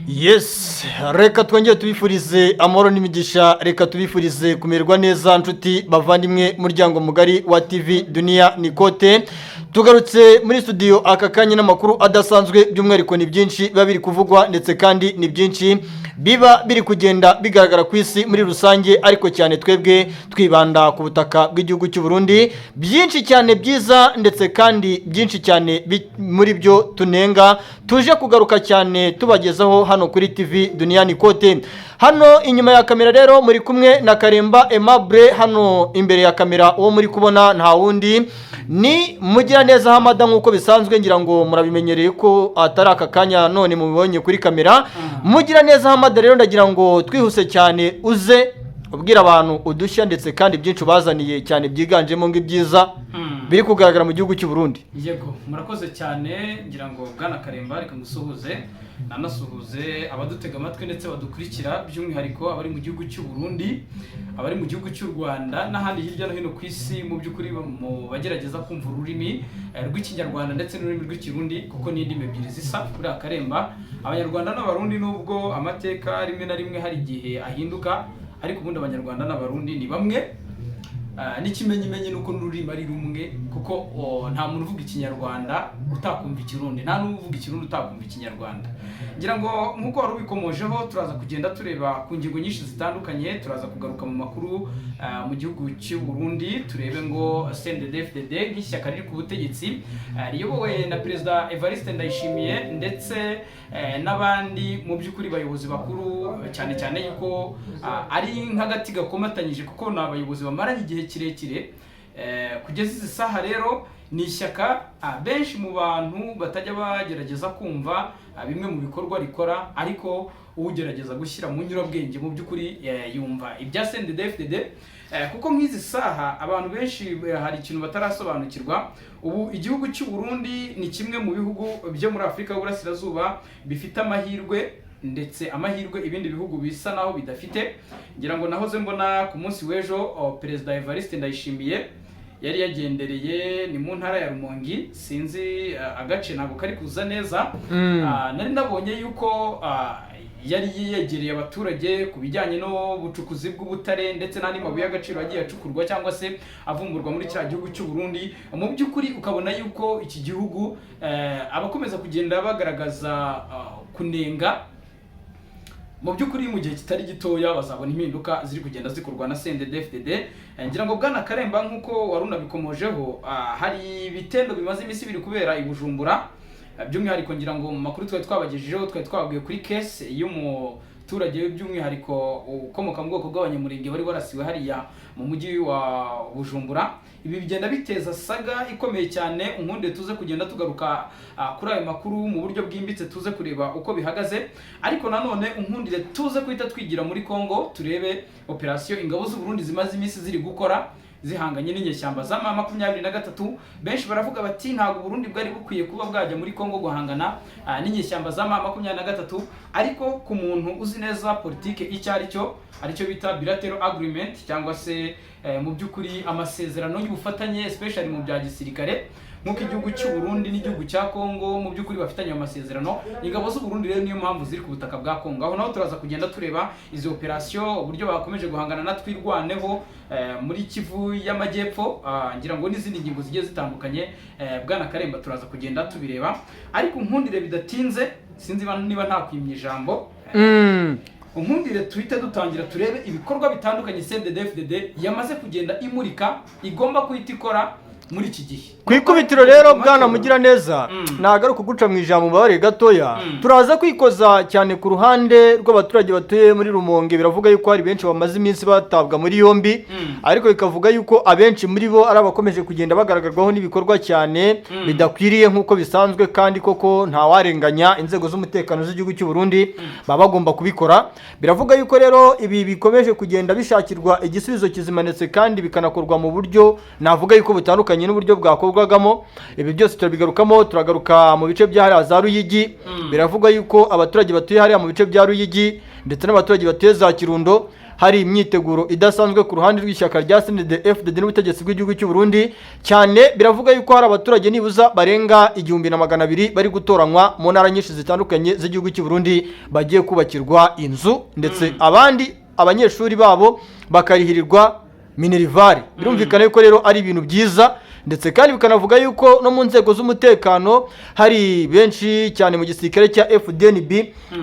Yes, reka twongere tubifurize amahoro n'imigisha, reka tubifurize kumererwa neza, nshuti bavandimwe, muryango mugari wa TV Dunia Nikote. Tugarutse muri studio aka kanya n'amakuru adasanzwe. By'umwihariko ni byinshi biba biri kuvugwa, ndetse kandi ni byinshi biba biri kugenda bigaragara ku isi muri rusange, ariko cyane twebwe twibanda ku butaka bw'igihugu cy'u Burundi. Byinshi cyane byiza, ndetse kandi byinshi cyane muri byo tunenga, tuje kugaruka cyane tubagezaho hano kuri TV Dunia Nikote. Hano inyuma ya kamera rero muri kumwe na Karemba Aimable. Hano imbere ya kamera uwo muri kubona nta wundi ni Mugiraneza Hamada. Nk'uko bisanzwe, ngira ngo murabimenyereye ko atari aka kanya none mubibonye kuri kamera. Mugiraneza Hamada rero, ndagira ngo twihuse cyane uze ubwira abantu udushya, ndetse kandi byinshi ubazaniye cyane byiganjemo ng'ibyiza biri kugaragara mu gihugu cy'u Burundi. Yego, murakoze cyane. Ngira ngo bwana Karemba, reka ngusuhuze, nanasuhuze abadutega amatwi ndetse badukurikira, by'umwihariko abari mu gihugu cy'u Burundi, abari mu gihugu cy'u Rwanda n'ahandi hirya no hino ku isi, mu by'ukuri mu bagerageza kumva ururimi rw'Ikinyarwanda ndetse n'ururimi rw'Ikirundi, kuko ni indimi ebyiri zisa kuri Akaremba. Abanyarwanda n'Abarundi, nubwo amateka rimwe na rimwe hari igihe ahinduka, ariko ubundi Abanyarwanda n'Abarundi ni bamwe. N'ikimenyimenyi ni uko n'ururimi ari rumwe, kuko nta muntu uvuga Ikinyarwanda utakumva Ikirundi, nta n'uvuga Ikirundi utakumva Ikinyarwanda. Ngira ngo nk'uko wari ubikomojeho, turaza kugenda tureba ku ngingo nyinshi zitandukanye. Turaza kugaruka mu makuru mu gihugu cy'u Burundi, turebe ngo CNDD-FDD nk'ishyaka riri ku butegetsi, riyobowe na Perezida Evariste Ndayishimiye ndetse n'abandi mu by'ukuri bayobozi bakuru, cyane cyane yuko ari nk'agati gakomatanyije, kuko ni abayobozi bamaranye igihe kirekire. Kugeza izi saha rero ni ishyaka benshi mu bantu batajya bagerageza kumva bimwe mu bikorwa rikora, ariko ugerageza gushyira mu nyurabwenge mu by'ukuri yumva ibya CNDD-FDD, kuko nk'izi saha abantu benshi hari ikintu batarasobanukirwa. Ubu igihugu cy'u Burundi ni kimwe mu bihugu byo muri Afurika y'Uburasirazuba bifite amahirwe, ndetse amahirwe ibindi bihugu bisa naho bidafite. Ngira ngo nahoze mbona ku munsi w'ejo Perezida Evariste Ndayishimiye yari yagendereye, ni mu ntara ya Rumongi, sinzi agace ntabwo kari kuza neza. Nari nabonye yuko yari yegereye abaturage ku bijyanye n'ubucukuzi bw'ubutare ndetse n'andi mabuye y'agaciro agiye acukurwa cyangwa se avumburwa muri cya gihugu cy'u Burundi. Mu by'ukuri ukabona yuko iki gihugu abakomeza kugenda bagaragaza kunenga, mu by'ukuri mu gihe kitari gitoya bazabona impinduka ziri kugenda zikorwa na CNDD-FDD. Ngira ngo bwana Karemba, nk'uko wari unabikomojeho, hari ibitendo bimaze iminsi biri kubera i Bujumbura. By'umwihariko ngira ngo mu makuru twari twabagejejeho, twari twababwiye kuri case y'umuturage, by'umwihariko ukomoka mu bwoko bw'Abanyamurenge, wari warasiwe hariya mu mujyi wa Bujumbura. Ibi bigenda biteza saga ikomeye cyane. Unkunde tuze kugenda tugaruka kuri ayo makuru mu buryo bwimbitse, tuze kureba uko bihagaze. Ariko nanone unkundire tuze guhita twigira muri Congo, turebe operasiyo ingabo z'u Burundi zimaze iminsi ziri gukora zihanganye n'inyeshyamba za M23. Benshi baravuga bati ntabwo Burundi bwari bukwiye kuba bwajya muri Congo guhangana n'inyeshyamba za M23. Ariko ku muntu uzi neza politike icyo ari cyo, aricyo bita bilateral agreement, cyangwa se mu by'ukuri amasezerano y'ubufatanye, especially mu bya gisirikare, nk'uko igihugu cy'u Burundi n'igihugu cya Congo mu by'ukuri bafitanye amasezerano. Ingabo z'u Burundi rero niyo mpamvu ziri ku butaka bwa Congo. Aho naho turaza kugenda tureba izi operation, uburyo bakomeje guhangana na Twirwaneho muri Kivu y'Amajyepfo, ngira ngo n'izindi ngingo zigiye zitandukanye. Bwana Karemba, turaza kugenda tubireba, ariko nkundire bidatinze, sinzi niba ntakwimye ijambo, unkundire tuhite dutangira turebe ibikorwa bitandukanye CNDD-FDD yamaze kugenda imurika igomba guhita ikora muri iki gihe. Ku ikubitiro rero, bwana Mugiraneza, nagaruka kuguca mu ijambo, mubabare gatoya. Turaza kwikoza cyane ku ruhande rw'abaturage batuye muri Rumonge. Biravuga yuko hari benshi bamaze iminsi batabwa muri yombi, ariko bikavuga yuko abenshi muri bo ari abakomeje kugenda bagaragarwaho n'ibikorwa cyane bidakwiriye nk'uko bisanzwe. Kandi koko ntawarenganya inzego z'umutekano z'igihugu cy'u Burundi, baba bagomba kubikora. Biravuga yuko rero ibi bikomeje kugenda bishakirwa igisubizo kizima, ndetse kandi bikanakorwa mu buryo navuga yuko butandukanye. butandukanye n'uburyo bwakorwagamo. Ibi byose turabigarukamo. Turagaruka mu bice bya hariya za Ruyigi. Biravugwa yuko abaturage batuye hariya mu bice bya Ruyigi ndetse n'abaturage batuye za Kirundo hari imyiteguro idasanzwe ku ruhande rw'ishyaka rya CNDD FDD n'ubutegetsi bw'igihugu cy'u Burundi cyane. Biravuga yuko hari abaturage nibuza barenga 1200 bari gutoranywa mu ntara nyinshi zitandukanye z'igihugu cy'u Burundi, bagiye kubakirwa inzu, ndetse abandi abanyeshuri babo bakarihirirwa minerval. Birumvikana yuko rero ari ibintu byiza, ndetse kandi bikanavuga yuko no mu nzego z'umutekano hari benshi cyane mu gisirikare cya FDNB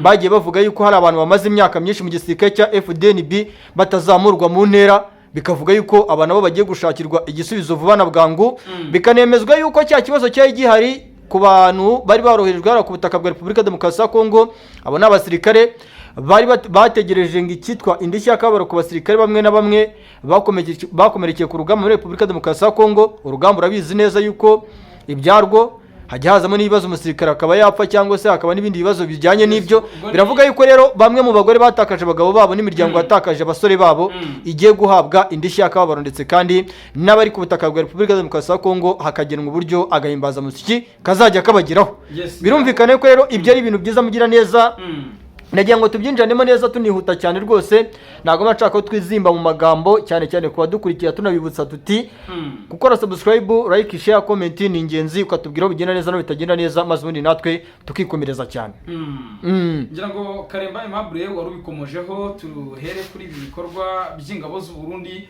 bagiye bavuga yuko hari abantu bamaze imyaka myinshi mu gisirikare cya FDNB batazamurwa mu ntera. Bikavuga yuko aba nabo bagiye gushakirwa igisubizo vuba na bwangu. Bikanemezwa yuko cya kibazo cyari gihari ku bantu bari baroherejwe hariya ku butaka bwa Repubulika Demokarasi ya Kongo, abo ni abasirikare bari bategereje ngo icyitwa indishyi y'akababaro ku basirikare bamwe na bamwe bakomerekeye ku rugamba muri Repubulika Demokarasi ya Kongo. Urugamba urabizi neza yuko ibyarwo hajya hazamo n'ibibazo, umusirikare akaba yapfa cyangwa se hakaba n'ibindi bibazo bijyanye n'ibyo. Biravuga yuko rero bamwe mu bagore batakaje abagabo babo n'imiryango yatakaje abasore babo igiye guhabwa indishyi y'akababaro, ndetse kandi n'abari ku butaka bwa Repubulika Demokarasi ya Kongo hakagenwa uburyo agahimbazamusyi kazajya kabageraho. Birumvikana ko rero ibyo ari ibintu byiza mugira neza. Nagira ngo tubyinjiranemo neza tunihuta cyane rwose, ntabwo mba nshaka ko twizimba mu magambo, cyane cyane ku badukurikira tunabibutsa tuti gukora subscribe, like, share, comment ni ingenzi, ukatubwira aho bigenda neza no bitagenda neza, maze ubundi natwe tukikomereza cyane. Ngira ngo Karemba Aimable wari ubikomojeho, tuhere kuri ibi bikorwa by'ingabo z'u Burundi,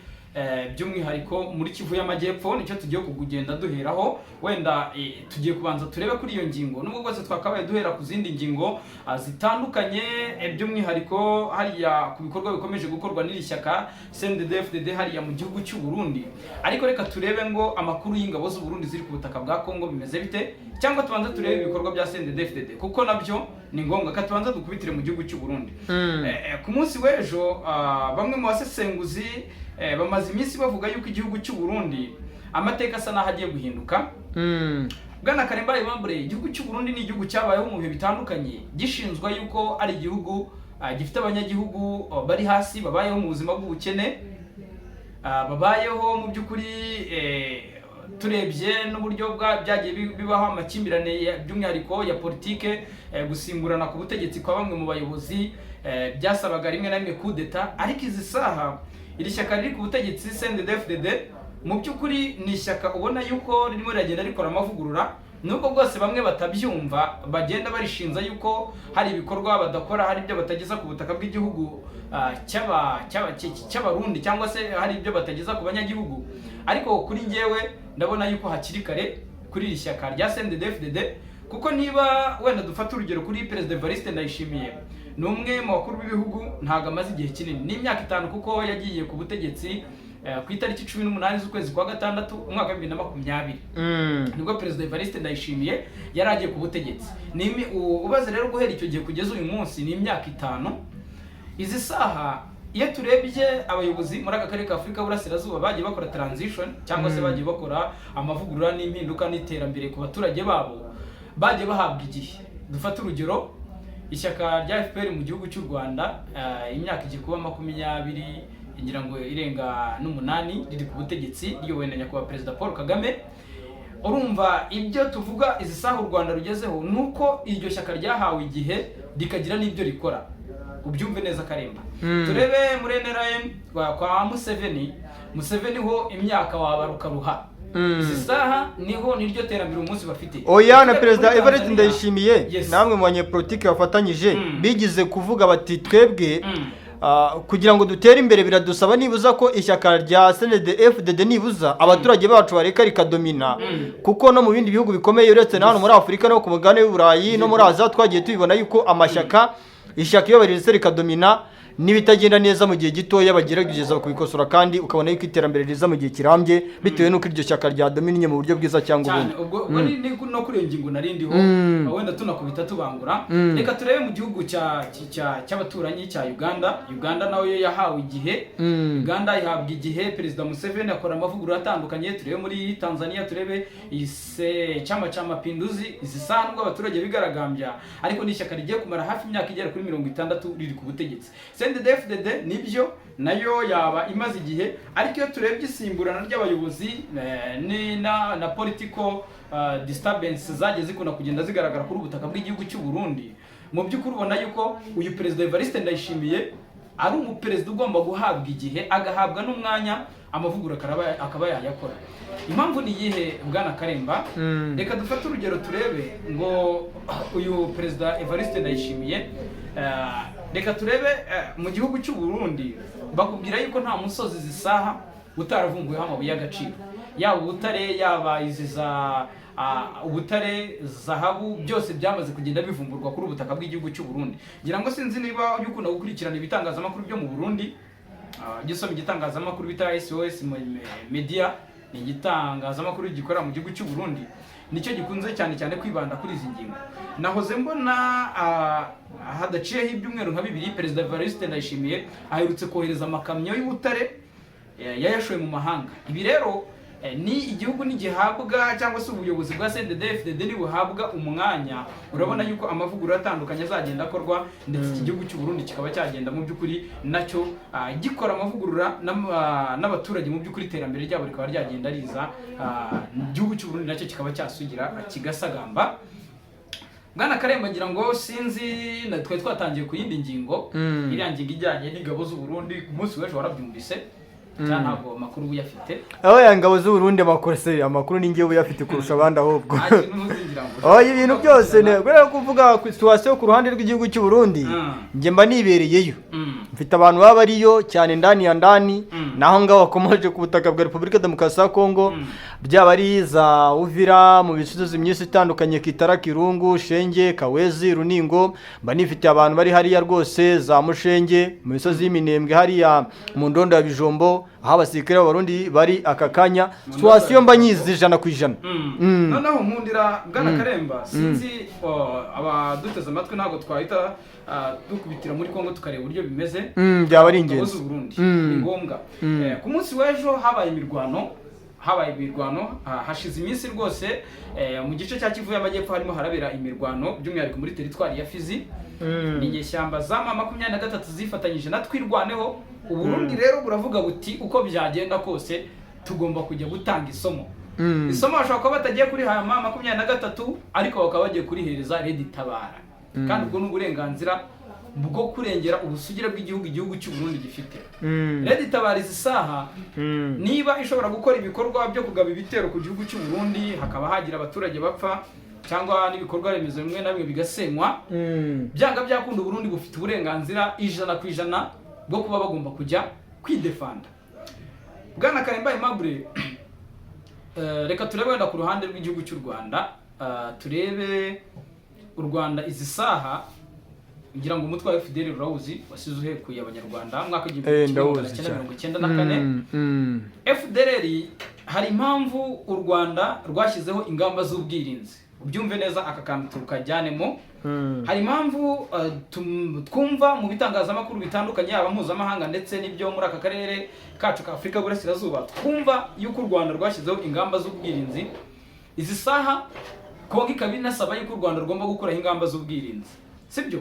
by'umwihariko muri Kivu y'Amajyepfo, nicyo tugiye kugenda duheraho. Wenda tugiye kubanza turebe kuri iyo ngingo, nubwo bwose twakabaye duhera ku zindi ngingo zitandukanye, by'umwihariko hariya ku bikorwa bikomeje gukorwa n'iri shyaka CNDD-FDD hariya mu gihugu cy'u Burundi. Ariko reka turebe ngo amakuru y'ingabo z'u Burundi ziri ku butaka bwa Kongo bimeze bite, cyangwa tubanze turebe ibikorwa bya CNDD-FDD kuko nabyo ni ngombwa. Ka tubanze dukubitire mu gihugu cy'u Burundi. Ku munsi w'ejo bamwe mu basesenguzi bamaze iminsi bavuga yuko igihugu cy'u Burundi amateka asa n'aho agiye guhinduka. Bwana Karemba Aimable, igihugu cy'u Burundi ni igihugu cyabayeho mu bihe bitandukanye gishinzwa yuko ari igihugu gifite abanyagihugu bari hasi, babayeho mu buzima bw'ubukene, babayeho mu by'ukuri turebye n'uburyo byagiye bibaho amakimbirane by'umwihariko ya politike, gusimburana ku butegetsi kwa bamwe mu bayobozi, byasabaga rimwe na rimwe kudeta. Ariko izi saha iri shyaka riri ku butegetsi CNDD-FDD mu by'ukuri ni ishyaka ubona yuko ririmo riragenda rikora amavugurura, nubwo bwose bamwe batabyumva, bagenda barishinza yuko hari ibikorwa badakora, hari ibyo batageza ku butaka bw'igihugu cy'Abarundi, cyangwa se hari ibyo batageza ku banyagihugu. Ariko kuri njyewe ndabona yuko hakiri kare kuri iri shyaka rya CNDD-FDD, kuko niba wenda dufata urugero kuri Perezida Evariste Ndayishimiye, ni umwe mu bakuru b'ibihugu ntabwo amaze igihe kinini, ni imyaka 5, kuko yagiye ku butegetsi ku itariki 18 z'ukwezi kwa gatandatu umwaka wa 2020, nibwo Perezida Evariste Ndayishimiye yari agiye ku butegetsi. Ubaze rero guhera icyo gihe kugeza uyu munsi ni imyaka 5. Izi saha iyo turebye abayobozi muri aka karere ka Afurika y'Uburasirazuba bagiye bakora transition cyangwa se bagiye bakora amavugurura n'impinduka n'iterambere ku baturage babo, bagiye bahabwa igihe. Dufate urugero ishyaka rya FPR mu gihugu cy'u Rwanda, imyaka igiye kuba 20 ngira ngo irenga n'umunani riri ku butegetsi, riyobowe na nyakubahwa Perezida Paul Kagame. Urumva ibyo tuvuga izi saha u Rwanda rugezeho ni uko iryo shyaka ryahawe igihe rikagira n'ibyo rikora. Ubyumve neza, Karemba. Turebe muri NRM kwa Museveni. Museveni ho imyaka wabaruka ruha. Izi saha niho niryo terambere umunsi bafite. Oya, na Turebe Perezida muri Evariste Tanzania. Ndayishimiye namwe mu banyepolitike bafatanyije bigize kuvuga bati twebwe kugira ngo dutere imbere biradusaba nibuza ko ishyaka rya CNDD FDD nibuza abaturage bacu bareka rikadomina, kuko no mu bindi bihugu bikomeye uretse na hano muri Afurika, no ku mugabane w'Uburayi no muri Aziya twagiye tubibona yuko amashyaka, ishyaka iyo bariretse rikadomina, n'ibitagenda neza mu gihe gitoya bagerageza kubikosora, kandi ukabona yuko iterambere riza mu gihe kirambye bitewe n'uko iryo shyaka ryadominiye mu buryo bwiza cyangwa Cyane. ubundi. Ubwo ni no kuri iyo ngingo nari ndiho, wenda tunakubita tubangura. Reka turebe mu gihugu cy'abaturanyi cya Uganda. Uganda nayo yo yahawe igihe. Uganda ihabwa igihe, Perezida Museveni akora amavugurura atandukanye. Turebe muri Tanzania, turebe ise Chama cha Mapinduzi, izi saha nubwo abaturage bigaragambya, ariko ni ishyaka rigiye kumara hafi imyaka igera kuri 60 riri ku butegetsi. CNDD-FDD nibyo nayo yaba imaze igihe, ariko iyo turebye isimburana ry'abayobozi ni na political disturbance zagiye zikunda kugenda zigaragara kuri ubutaka bw'igihugu cy'u Burundi, mu by'ukuri ubona yuko uyu Perezida Evariste Ndayishimiye ari umuperezida ugomba guhabwa igihe, agahabwa n'umwanya, amavugurura akaba yayakora. Impamvu ni iyihe, bwana Karemba? Reka dufate urugero, turebe ngo uyu Perezida Evariste Ndayishimiye, reka turebe mu gihugu cy'u Burundi bakubwira yuko nta musozi zisaha utaravumbuweho amabuye y'agaciro, yaba ubutare, yaba izi za ubutare, zahabu, byose byamaze kugenda bivumburwa kuri ubutaka bw'igihugu cy'u Burundi. Ngira ngo sinzi niba ujya ukunda gukurikirana ibitangazamakuru byo mu Burundi, ujya usoma igitangazamakuru bita SOS Media. Ni igitangazamakuru gikorera mu gihugu cy'u Burundi, nicyo gikunze cyane cyane kwibanda kuri izi ngingo. Nahoze mbona hadaciyeho ibyumweru nka 2, Perezida Evariste Ndayishimiye aherutse kohereza amakamyo y'ubutare, yayashoye mu mahanga. Ibi rero ni igihugu nigihabwa, cyangwa se ubuyobozi bwa CNDD-FDD nibuhabwa umwanya, urabona yuko amavugurura atandukanye azagenda akorwa, ndetse iki gihugu cy'u Burundi kikaba cyagenda mu by'ukuri nacyo gikora amavugurura n'abaturage mu by'ukuri iterambere ryabo rikaba ryagenda riza, igihugu cy'u Burundi nacyo kikaba cyasugira kigasagamba. Bwana Karemba, ngira ngo sinzi na twari twatangiye ku yindi ngingo, iriya ngingo ijyanye n'ingabo z'u Burundi ku munsi w'ejo, warabyumvise cyangwa ntabwo amakuru uyafite? Aho ya ngabo z'u Burundi, amakuru se, amakuru ni ngewe uyafite kurusha abandi ahubwo. Nta kintu ntuzingira ngo Oh, ibintu byose ne kubera kuvuga ku situation ku ruhande rw'igihugu cy'u Burundi, njye mba nibereyeyo. Mfite abantu baba bariyo cyane ndani ya ndani, naho ngaho bakomoje ku butaka bwa Repubulika Demokarasi ya Kongo, byaba ari za Uvira, mu misozi myinshi itandukanye, Kitara, Kirungu, Shenge, Kawezi, Runingo, mba nifitiye abantu bari hariya rwose, za Mushenge, mu misozi y'Iminembwe, hariya mu Ndondo ya Bijombo, aho abasirikare b'Abarundi bari aka kanya. Situation mba nyizi 100%. Noneho nkundira, bwana Karemba, sinzi abaduteze amatwi, ntabwo twahita dukubitira muri Kongo tukareba uburyo bimeze. Byaba ari Ingabo ingenzi. z'u Burundi ni ngombwa. Ku munsi w'ejo habaye imirwano, hashize iminsi rwose mu gice cya Kivu y'Amajyepfo harimo harabera imirwano, by'umwihariko muri teritwari ya Fizi. Ni inyeshyamba za M23 zifatanyije na Twirwaneho. Uburundi rero buravuga buti uko byagenda kose tugomba kujya gutanga isomo. Isomo bashobora kuba batagiye kuri M23, ariko bakaba bagiye kurihereza Red Tabara, kandi ubwo ni uburenganzira bwo kurengera ubusugire bw'igihugu igihugu cy'u Burundi gifite. Red Tabara izi saha niba ishobora gukora ibikorwa byo kugaba ibitero ku gihugu cy'u Burundi, hakaba hagira abaturage bapfa cyangwa n'ibikorwa remezo bimwe na bimwe bigasenywa, byanga byakunda Uburundi bufite uburenganzira 100% bwo kuba bagomba kujya kwidefanda. Bwana Karemba Aimable, reka turebe wenda ku ruhande rw'igihugu cy'u Rwanda, turebe u Rwanda izi saha. Ngira ngo umutwe wa FDLR urawuzi, wasize uhekuye Abanyarwanda mu mwaka w'igihumbi Eh, kimwe ndawuzi magana cyenda cyane. 94. FDLR, hari impamvu u Rwanda rwashyizeho ingamba z'ubwirinzi. Ubyumve neza aka kantu tukajyanemo. Hari impamvu twumva mu bitangazamakuru bitandukanye, yaba mpuzamahanga ndetse n'ibyo muri aka karere kacu ka Afurika y'Uburasirazuba, twumva yuko u Rwanda rwashyizeho ingamba z'ubwirinzi. Izi saha Kongo ikaba inasaba yuko u Rwanda rugomba gukuraho ingamba z'ubwirinzi, sibyo?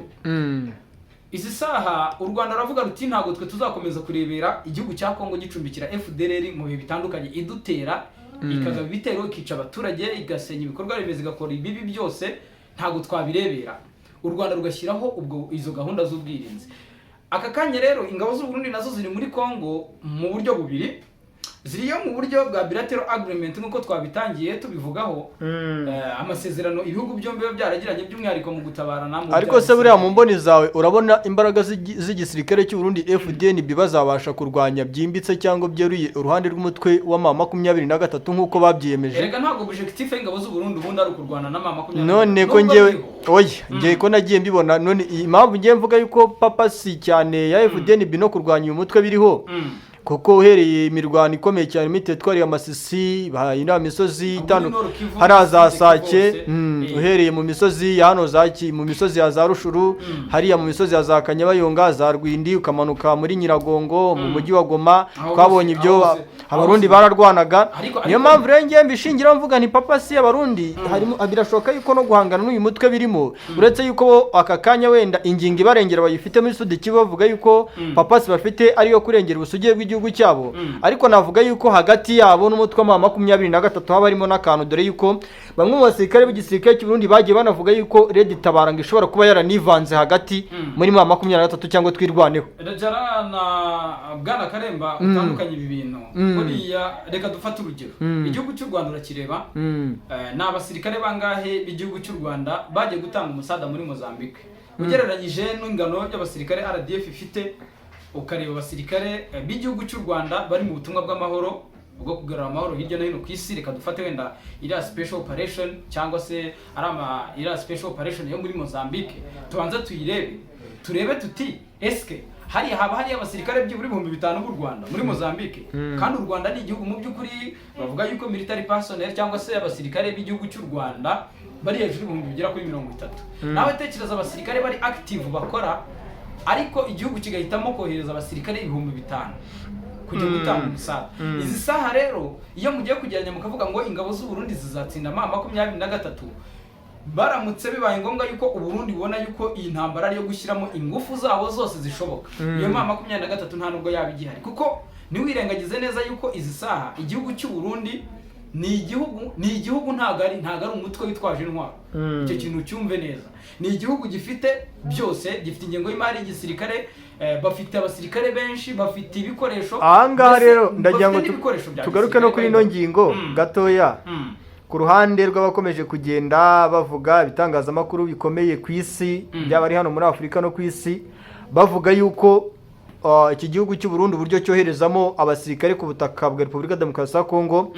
Izi saha u Rwanda ruravuga ruti ntabwo twe tuzakomeza kurebera igihugu cya Kongo gicumbikira FDLR mu bihe bitandukanye, idutera, ikagaba ibitero, ikica abaturage, igasenya ibikorwa remezo, igakora ibibi byose, ntabwo twabirebera. U Rwanda rugashyiraho ubwo izo gahunda z'ubwirinzi. Aka kanya rero ingabo z'u Burundi nazo ziri muri Kongo mu buryo bubiri: ziriyo mu buryo bwa bilateral agreement, nk'uko twabitangiye tubivugaho, amasezerano ibihugu byombi biba byaragiranye, by'umwihariko mu gutabarana mu Ariko bya se buriya mu gisirikare. mboni zawe urabona imbaraga z'igisirikare cy'u Burundi FDNB bazabasha kurwanya byimbitse cyangwa byeruye uruhande rw'umutwe wa M23 nk'uko babyiyemeje? Erega ntabwo objectif y'ingabo z'u Burundi ubundi ari ukurwana na M23. None ko Nubwo ngewe biriho. Oya, ngewe ko nagiye mbibona, none impamvu ngiye mvuga yuko papa si cyane ya FDNB no kurwanya uyu mutwe biriho. Kuko uhereye imirwano ikomeye cyane muri teritwari ya Masisi, iriya misozi Muri itandukanye, Nord Kivu, hariya za Sud Kivu Sake, hose. Uhereye mu misozi ya hano za mu misozi ya za Rushuru, hariya mu misozi ya za Kanyabayonga, za Rwindi, ukamanuka muri Nyiragongo, mu mujyi wa Goma, Aho twabonye hose, ibyo aho hose, Abarundi aho hose. bararwanaga. Niyo mpamvu rero ngiye mbishingiraho mvuga nti papa si Abarundi, harimo, birashoboka yuko no guhangana n'uyu mutwe birimo, uretse yuko bo aka kanya wenda ingingo ibarengera bayifite muri Sud Kivu, bavuga yuko papa si bafite ariyo kurengera ubusugire bw'igihugu cyabo. Ariko navuga yuko hagati yabo n'umutwe wa 23 haba harimo n'akantu, dore yuko bamwe mu basirikare b'igisirikare cy'u Burundi bagiye banavuga yuko Red Tabara ngo ishobora kuba yaranivanze hagati muri 23 cyangwa Twirwaneho. Rajara na Bwana Karemba, utandukanye ibi bintu. Buriya reka dufate urugero, igihugu cy'u Rwanda urakireba, ni abasirikare bangahe b'igihugu cy'u Rwanda bagiye gutanga umusada muri Mozambique ugereranyije n'ingano y'abasirikare RDF ifite, ukareba abasirikare b'igihugu cy'u Rwanda bari mu butumwa bw'amahoro bwo kugarura amahoro hirya no hino ku isi? Reka dufate wenda iriya special operation, cyangwa se ari ama iriya special operation yo muri Mozambique, tubanze tuyirebe, turebe tuti eske hariya haba hariya abasirikare byibura 5000 b'u Rwanda muri Mozambique? Kandi u Rwanda ni igihugu mu by'ukuri bavuga yuko military personnel cyangwa se abasirikare b'igihugu cy'u Rwanda bari hejuru y'ibihumbi bigera kuri 30. Nawe tekereza abasirikare bari active bakora, ariko igihugu kigahitamo kohereza abasirikare 5000 kujya gutanga umusada. Izi saha rero iyo mugiye kugeranya mukavuga ngo ingabo z'u Burundi zizatsinda M23, baramutse bibaye ngombwa yuko Uburundi bubona yuko iyi ntambara ari iyo gushyiramo ingufu zabo zose zishoboka, iyo M23 nta nubwo yaba igihari. Kuko ntiwirengagize neza yuko izi saha igihugu cy'u Burundi ni igihugu, ntabwo ari umutwe witwaje intwaro. Icyo kintu cyumve neza. Ni igihugu gifite byose, gifite ingengo y'imari y'igisirikare, bafite abasirikare benshi, bafite ibikoresho. Ahangaha Mbese rero ndagira ngo bafite n'ibikoresho bya tugaruke no kuri ino gisirikare. ngingo gatoya, ku ruhande rw'abakomeje kugenda bavuga, ibitangazamakuru bikomeye ku isi, byaba ari hano muri Afurika no ku isi, bavuga yuko iki gihugu cy'u Burundi uburyo cyoherezamo abasirikare ku butaka bwa Repubulika Demokarasi ya Kongo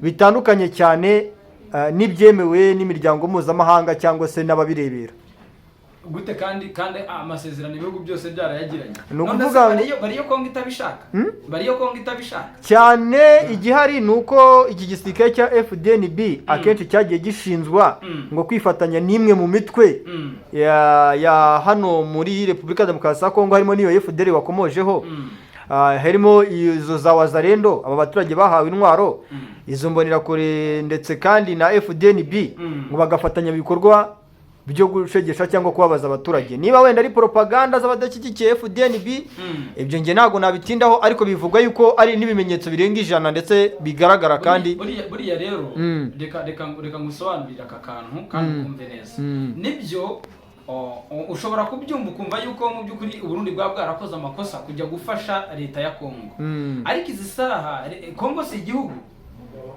bitandukanye cyane n'ibyemewe n'imiryango mpuzamahanga cyangwa se n'ababirebera. Gute kandi amasezerano ibihugu byose byarayagiranye? Ni None se ukuvuga ngo- bariyo Kongo itabishaka, bariyo Kongo itabishaka. Cyane igihari ni uko iki gisirikare cya FDNB akenshi cyagiye gishinzwa ngo kwifatanya n'imwe mu mitwe ya hano muri Repubulika Demokarasi ya Kongo, harimo n'iyo FDL wakomojeho, harimo izo za Wazalendo, aba baturage bahawe intwaro, izo mbonerakure, ndetse kandi na FDNB, ngo bagafatanya mu bikorwa byo gushegesha cyangwa kubabaza abaturage. Niba wenda ari propaganda z'abadashyigikiye FDNB, ibyo nge ntabwo nabitindaho, ariko bivugwa yuko ari n'ibimenyetso birenga 100 ndetse bigaragara kandi. Buriya rero, reka ngusobanurire aka kantu kandi ukumve neza. Nibyo, ushobora kubyumva ukumva yuko mu by'ukuri Uburundi bwaba bwarakoze amakosa kujya gufasha leta ya Kongo. Ariko izi saha Kongo si igihugu.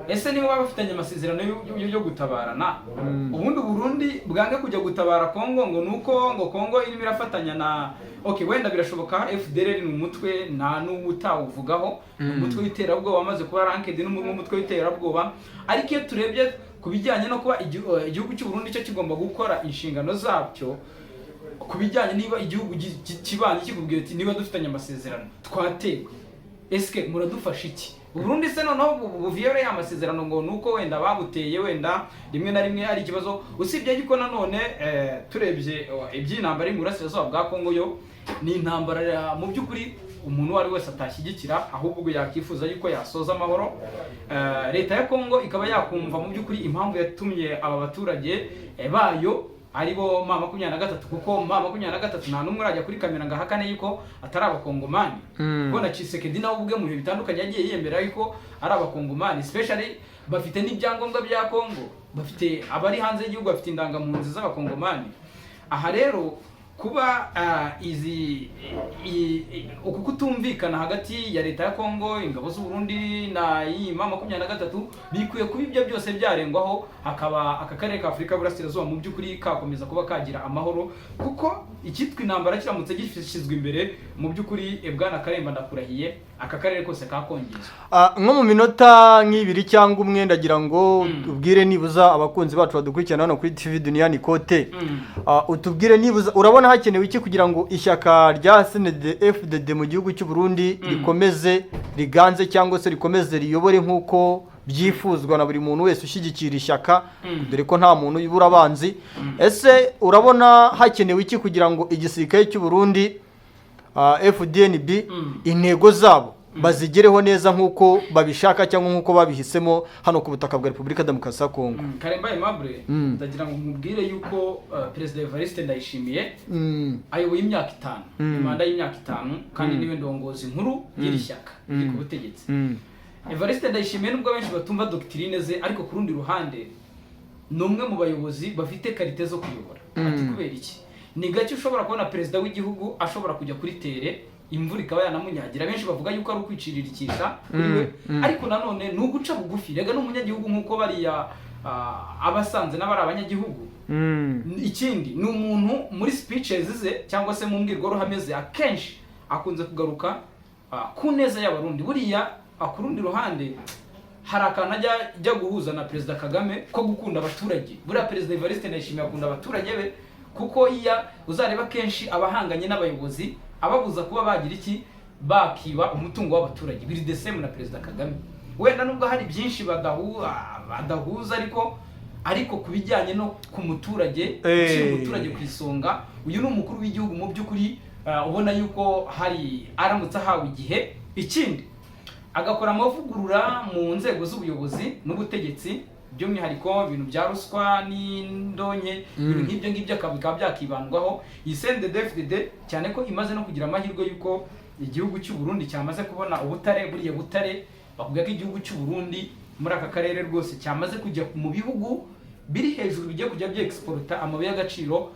Ese niba baba bafitanye amasezerano yo gutabarana, ubundi Burundi bwange kujya gutabara Kongo ngo nuko ngo Kongo irimo irafatanya na, okay, wenda birashoboka, FDLR ni umutwe nta n'utawuvugaho, ni umutwe w'iterabwoba wamaze kuba ranked n'umutwe w'iterabwoba. Ariko iyo turebye ku bijyanye no kuba igihugu cy'u Burundi cyo kigomba gukora inshingano zabyo ku bijyanye niba igihugu kibanye kikubwira ati niba dufitanye amasezerano twatewe, eske muradufasha iki? Uburundi se noneho buviyore ya masezerano ngo nuko wenda babuteye, wenda rimwe na rimwe ari ikibazo? Usibye yuko nanone turebye iby'intambara iri mu burasirazuba bwa Kongo, yo ni intambara mu by'ukuri umuntu uwo ari wese atashyigikira, ahubwo yakifuza yuko yasoza amahoro. Leta ya Kongo ikaba yakumva mu by'ukuri impamvu yatumye aba baturage bayo aribo M23, kuko M23 nta n'umwe urajya kuri kamera ngo ahakane yuko atari Abakongomani. Kuko na Tshisekedi nawe ubwe mu bihe bitandukanye yagiye yiyemera yuko ari Abakongomani, especially bafite n'ibyangombwa bya Kongo, bafite abari hanze y'igihugu bafite indangamuntu z'Abakongomani. Aha rero kuba izi uku kutumvikana hagati ya leta ya Kongo, ingabo z'u Burundi na iyi M23, bikwiye kuba ibyo byose byarengwaho, hakaba aka karere ka Afurika y'Uburasirazuba mu by'ukuri kakomeza kuba kagira amahoro, kuko Icyitwa intambara kiramutse gishyizwe imbere, mu by'ukuri, bwana Karemba, ndakurahiye, aka karere kose kakongezwa. Nko mu minota nk'ibiri cyangwa umwe, ndagira ngo ubwire nibuza abakunzi bacu badukurikirana hano kuri TV Dunia Nikote, utubwire nibuza urabona hakenewe iki kugira ngo ishyaka rya CNDD FDD mu gihugu cy'u Burundi rikomeze riganze cyangwa se rikomeze riyobore nk'uko byifuzwa na buri muntu wese ushyigikira ishyaka, dore ko nta muntu ubura abanzi. Ese urabona hakenewe iki kugira ngo igisirikare cy'u Burundi, FDNB, intego zabo bazigereho neza nk'uko babishaka cyangwa nk'uko babihisemo hano ku butaka bwa Repubulika Demokarasi ya Kongo? Karemba Aimable, ndagira ngo nkubwire yuko Perezida Evariste Ndayishimiye ayoboye imyaka 5, ni manda y'imyaka 5, kandi niwe ndongozi nkuru y'iri shyaka riri ku butegetsi. Evariste Ndayishimiye, nubwo benshi batumva doctrine ze, ariko ku rundi ruhande ni umwe mu bayobozi bafite qualité zo kuyobora. Ati kubera iki? Ni gake ushobora kubona perezida w'igihugu ashobora kujya kuri terrain imvura ikaba yanamunyagira. Benshi bavuga yuko ari ukwiciriricisha kuri we, ariko nanone ni uguca bugufi. Rega ni umunyagihugu nk'uko bariya abasanze n'abari abanyagihugu. Ikindi, ni umuntu muri speeches ze cyangwa se mu mbwirwaruhame ze akenshi akunze kugaruka ku neza y'Abarundi. Buriya ku rundi ruhande hari akantu ajya guhuza na Perezida Kagame ko gukunda abaturage. Buriya Perezida Evariste Ndayishimiye akunda abaturage be, kuko iya uzareba kenshi abahanganye n'abayobozi ababuza kuba bagira iki, bakiba umutungo w'abaturage. Biri the same na Perezida Kagame. Wenda nubwo hari byinshi badahuza, ariko ku bijyanye no ku muturage, gushyira umuturage ku isonga, uyu ni umukuru w'igihugu mu by'ukuri ubona yuko hari aramutse ahawe igihe, ikindi agakora amavugurura mu nzego z'ubuyobozi n'ubutegetsi, by'umwihariko ibintu bya ruswa n'indonke, ibintu nk'ibyo ngibyo bikaba byakibandwaho. Iyi CNDD-FDD, cyane ko imaze no kugira amahirwe y'uko igihugu cy'u Burundi cyamaze kubona ubutare, buriya butare bavuga ko igihugu cy'u Burundi muri aka karere rwose cyamaze kujya mu bihugu biri hejuru bigiye kujya byexporta amabuye y'agaciro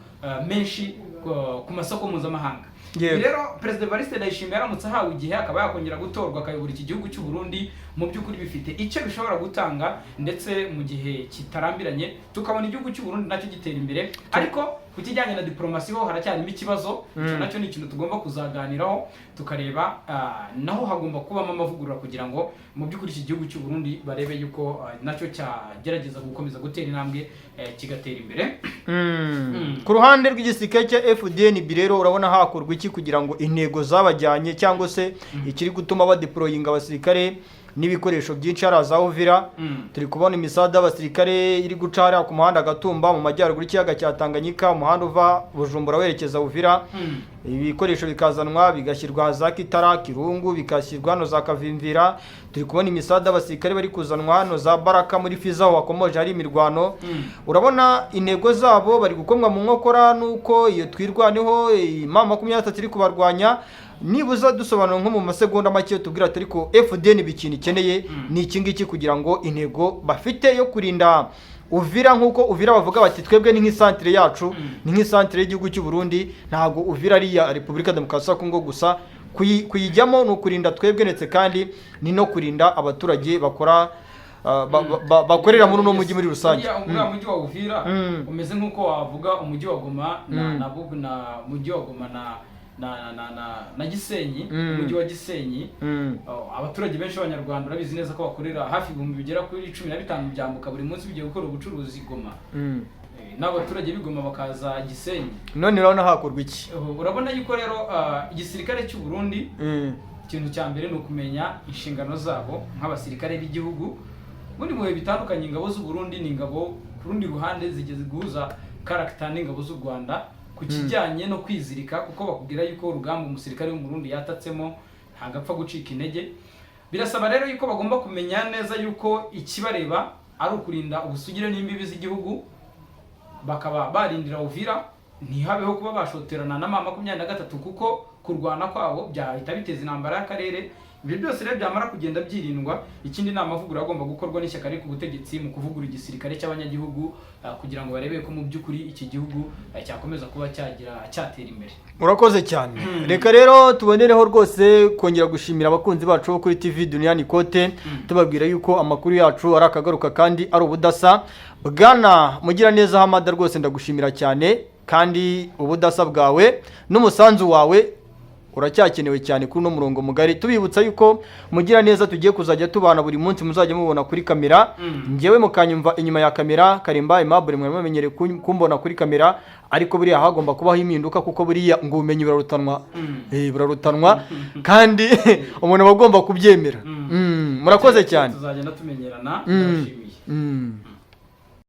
menshi ku masoko mpuzamahanga. Rero Perezida Evariste Ndayishimiye aramutse ahawe igihe akaba yakongera gutorwa akayobora iki gihugu cy'u Burundi, mu by'ukuri bifite icyo bishobora gutanga, ndetse mu gihe kitarambiranye tukabona igihugu cy'u Burundi nacyo gitera imbere. Ariko ku kijyanye na diplomasi ho haracyarimo ikibazo. Icyo nacyo ni ikintu tugomba kuzaganiraho tukareba, naho hagomba kubamo amavugurura kugira ngo mu by'ukuri iki gihugu cy'u Burundi barebe yuko nacyo cyagerageza gukomeza gutera intambwe, kigatera imbere. Ku ruhande rw'igisirikare cya FDNB rero, urabona hakorwa iki kugira ngo intego zabajyanye cyangwa se ikiri gutuma badeployinga abasirikare n'ibikoresho byinshi hariya za Uvira? Turi kubona imisada y'abasirikare iri guca hariya ku muhanda Gatumba mu majyaruguru y'ikiyaga cya Tanganyika, umuhanda uva Bujumbura werekeza Uvira. Ibikoresho bikazanwa bigashyirwa za Kitara, Kirungu, bigashyirwa hano za Kavimvira. Turi kubona imisada y'abasirikare bari kuzanwa hano za Baraka muri Fizi, aho wakomoje hari imirwano. Urabona intego zabo bari gukomwa mu nkokora nuko iyo Twirwaneho M23 iri kubarwanya? Nibuza dusobanura nko mu masegonda make, tubwira ati ariko FDN ikintu ikeneye ni iki ngiki kugira ngo intego bafite yo kurinda Uvira, nk'uko Uvira bavuga bati twebwe ni nk'isantere yacu, ni nk'isantere y'igihugu cy'u Burundi, ntabwo Uvira ari iya Repubulika Demokarasi ya Kongo gusa. Kuyijyamo ni ukurinda twebwe, ndetse kandi ni no kurinda abaturage bakora bakorera muri uno mujyi muri rusange. Uriya mujyi wa Uvira umeze nk'uko wavuga umujyi wa Goma na na mujyi wa Goma na Gisenyi, umujyi wa Gisenyi. Oh, abaturage benshi b'Abanyarwanda urabizi neza ko bakorera hafi ibihumbi bigera kuri 15 byambuka buri munsi bigiye gukora ubucuruzi i Goma. N'abaturage b'i Goma bakaza Gisenyi. None urabona hakorwa iki? Urabona yuko rero igisirikare cy'u Burundi, ikintu cya mbere ni ukumenya inshingano zabo nk'abasirikare b'igihugu. Ubundi mu bihe bitandukanye ingabo z'u Burundi ni ingabo ku rundi ruhande zigeze guhuza caractère n'ingabo z'u Rwanda ku kijyanye no kwizirika, kuko bakubwira yuko urugamba umusirikare w'Umurundi yatatsemo ntabwo apfa gucika intege. Birasaba rero yuko bagomba kumenya neza yuko ikibareba ari ukurinda ubusugire n'imbibi z'igihugu, bakaba barindira Uvira ntihabeho kuba bashoterana na M23, kuko kurwana kwabo byahita biteza intambara y'akarere. Ibyo byose rero byamara kugenda byirindwa, ikindi ni amavugurura agomba gukorwa n'ishyaka riri ku butegetsi mu kuvugurura igisirikare cy'abanyagihugu, kugira ngo barebe ko mu by'ukuri iki gihugu cyakomeza kuba cyagira cyatera imbere. Urakoze cyane. Reka rero tubonereho rwose kongera gushimira abakunzi bacu bo kuri TV Dunia Nikote, tubabwira yuko amakuru yacu ari akagaruka kandi ari ubudasa. Bwana Mugiraneza Hamada, rwose ndagushimira cyane. Kandi ubudasa bwawe n'umusanzu wawe uracyakenewe cyane kuri uno murongo mugari. Tubibutsa yuko mugira neza tugiye kuzajya tubana buri munsi, muzajya mubona kuri kamera, njyewe mukanyumva inyuma ya kamera. Karimba Aimable mwari mumenyereye kumbona kuri kamera, ariko buriya hagomba kubaho impinduka, kuko buriya ngo ubumenyi burarutanwa. Burarutanwa kandi umuntu aba agomba kubyemera. Murakoze cyane. Tuzagenda tumenyerana. Ndabashimiye.